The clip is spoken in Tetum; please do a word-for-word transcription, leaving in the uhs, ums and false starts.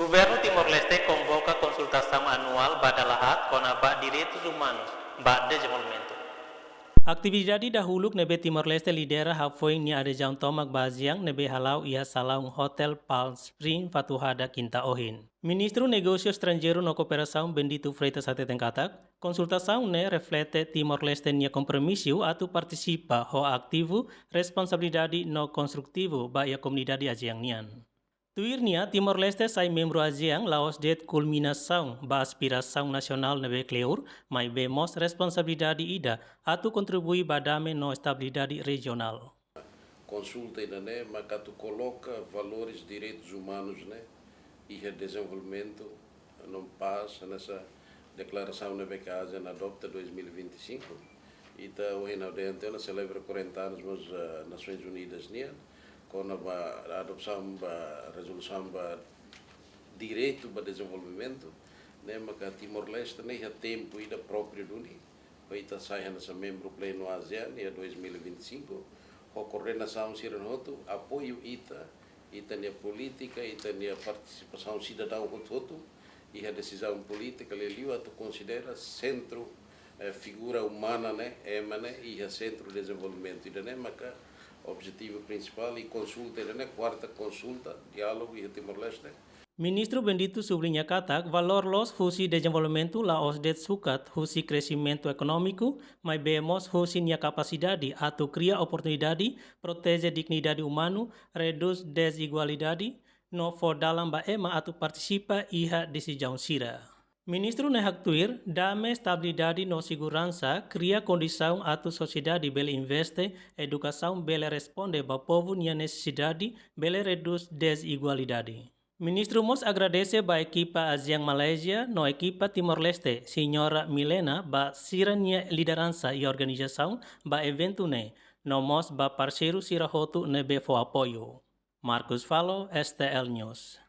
Governu Timor-Leste konvoka konsultasaun anuál ba dala haat kona-ba direitus umanus ba dezenvolvimentu. Atividade dahuluk ne'ebé Timor-Leste lidera hafoin nia adezaun tomak ba ASEAN ne'ebé hala'o iha salaun Hotel Palm Spring Fatuhada, Kinta ohin. Ministru Negósiu Estranjeiru no Kooperasaun Bendito Freitas hateten katak, konsultasaun ne'e reflete Timor-Leste nia kompromisu atu partisipa ho ativu, responsabilidade no konstrutivu ba iha komunidade ASEAN nian. Tuir nia, Timor-Leste sai membru ASEAN la'ós de'it kulminasaun ba aspirasaun nasionál ne'ebé kleur, maibé mós responsabilidade ida atu kontribui ba dame no estabilidade rejionál. Konsulta ida-ne'e maka atu koloka valores direitus umanus ne'e iha dezenvolvimentu no pás hanesan deklarasaun ne'ebé ke ASEAN adopta dois mil e vinte e cinco. Ita ohin ha'u dehan tiha ona selebra quarenta anos mós, eh, Nasoins Unidas nian, kona-ba adosaun ba rezolusaun ba direitu ba dezenvolvimentu, ne'e maka Timor-Leste ne'e iha tempu ida própriu duni, ba ita sai hanesan membru plenu ASEAN iha dois mil e vinte e cinco, ho koordenasaun sira hotu, apoiu ita, ita-nia polítika, ita-nia partisipasaun sidadaun hotu-hotu, iha desizaun polítika, liuliu atu konsidera sentru, eh, figura umana ne'e, ema ne'e, iha sentru dezenvolvimentu. Ida-ne'e maka objetivu prinsipál i konsulta ida-ne'e, kuarta konsulta, diálogu iha Timor-Leste. Ministru Bendito subliña katak, valór loos husi dezenvolvimentu la'ós de'it sukat husi kresimentu ekonómiku, maibé mós husi nia kapasidade atu kria oportunidade, proteje dignidade umanu, redús dezigualdade, no fó dalan ba ema atu partisipa iha desizaun sira. Ministru ne'e haktuir, dame, estabilidade no seguransa kria kondisaun atu sosiedade bele investe, edukasaun bele responde ba povu nia nesesidade, bele redús dezigualdade. Ministru mós agradese ba ekipa ASEAN Malaysia no ekipa Timor-Leste, Señora Milena, ba sira-nia lideransa i organizasaun ba eventu ne'e, no mós ba parseiru sira hotu ne'ebé fó apoiu. Marcus Falo, S T L News.